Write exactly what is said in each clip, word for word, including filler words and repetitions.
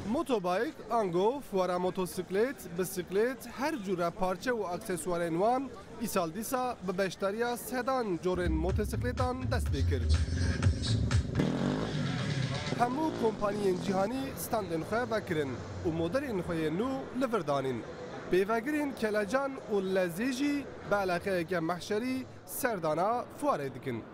Motobike, ango fuara motosiklet, bisiklet, her cure parçe û aksesuarên wan îsal dîsa bi beşdariya sedan corên motosikletan dest pê kir. Hemû kompaniyên cîhanî standên xwe vekirin û modelên xwe yê nû li vir danîn. Pêvegirên kelecan û lezê jî bi eleqeyeke mehşerî serdana fuarê dikin.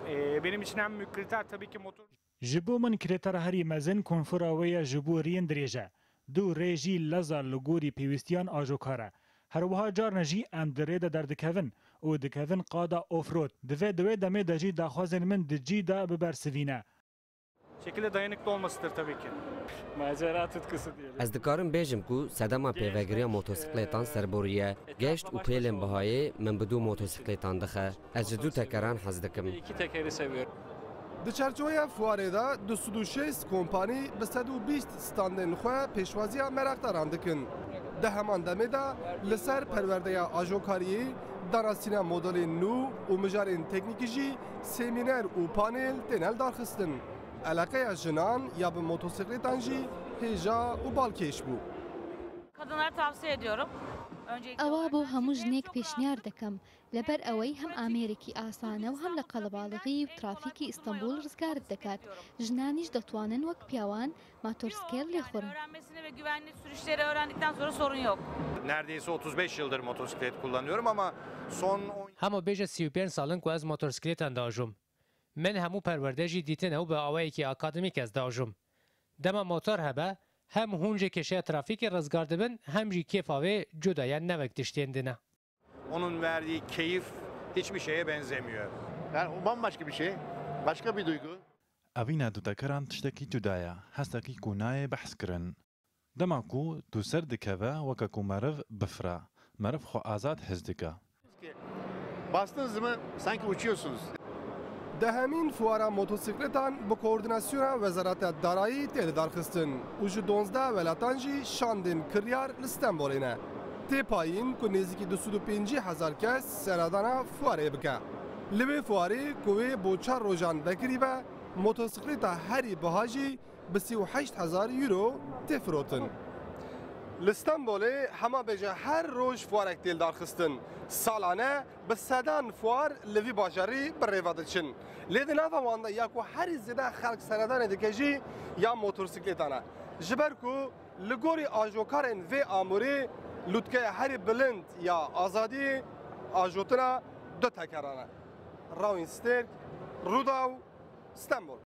Ee, benim için en büyük kriter tabii ki motor. Ji bo min krîtera herî mezin konfora wê ye ji bo riyên dirêj e. Du rê jî leza li gorî pêwîstiyan ajokar e. Her wiha carna jî em di rê de derdikevin û dikevin qada off-road. Divê di wê demê de jî daxwazên min di cî de bibersivîne. Şekilde dayanıklı olmasıdır tabii ki. Macera tutkusu diyelim. Ez dikarim bêjim ku sedema pêvegiriya motosikletan serborî ye. Geşt û pêlên bihayê min bi du motosikletan dixe. Ez ji du tekeran hez dikim. İki tekeri seviyorum. Di çerçoveya fuarê de du sed û şêst kompanî bi sed û bîst standên xwe pêşwaziya meraqdaran dikin. Di heman demê de li ser perwerdeya ajokariyê, danasîna modelên nû û mijarên teknîkî jî semîner û panel têne lidarxistin. Eleqeya jinan ya bi motosikletan jî hêja û balkêş bû. Kadınlara tavsiye ediyorum. Öncelikle Ewa olarak bo hemû çünkü en jinêk çok pêşniyar rahatsız dikim. Lەber ئەوەی هەم ئامێرێکی ئاسانە و هەم لە قەڵەباڵغی و ترافیکی ئیستەنبول ڕزگارت دەکات. ژنانیش دەتوانن وەک پیاوان ماتۆرسکێل لێخوڕن. Öğrenmesini ve güvenli sürüşleri öğrendikten sonra sorun yok. Neredeyse otuz beş yıldır motosiklet kullanıyorum ama son on Hema bêje sî û pênc sal in ku ez motosikletan diajom. Min hemû perwerde jî dîtine û bi awayekî akademîk ez diajom. Dema motor hebe, hem hûn ji kêşeya trafîkê rizgar dibin, hem jî kêfa wê cuda ye, ne wek tiştên dîne. Onun verdiği keyif hiçbir şeye benzemiyor. Yani o bambaşka bir şey. Başka bir duygu. Evîna du tekeran tiştekî cuda ye. Hestekî ku nayê behs kirin. Dema ku tu ser dikeve, weke ku meriv bifire. Meriv xwe azad his dike. Bastınız mı sanki uçuyorsunuz. Dehemîn fuara motosikletan bi koordînasyona Wezareta Darayî tê lidarxistin û ji duwazdeh welatan jî şandên kiryar li Stenbolê ne. Tê payîn ku nêzîkî du sed û pêncî hezar kes seredana fuarê bike. Li wê fuarê ku wê bo çar rojan vekirî be, motosikleta herî biha jî bi sî û heşt hezar euro tê firotin. Li Stenbolê hema bêje her roj fuarek tê lidarxistin. Salane bi sedan fuar li vî bajarî bi rê ve diçin. Lê di nava wan de ya ku herî zêde xelk seredanê dike jî ya motosikletan e. Ji ber ku li gorî ajokarên vê amûrê lûtkeya herî bilind ya azadiyê ajotina du tekeran e. Rawîn Stêrk, Rûdaw, Stenbol.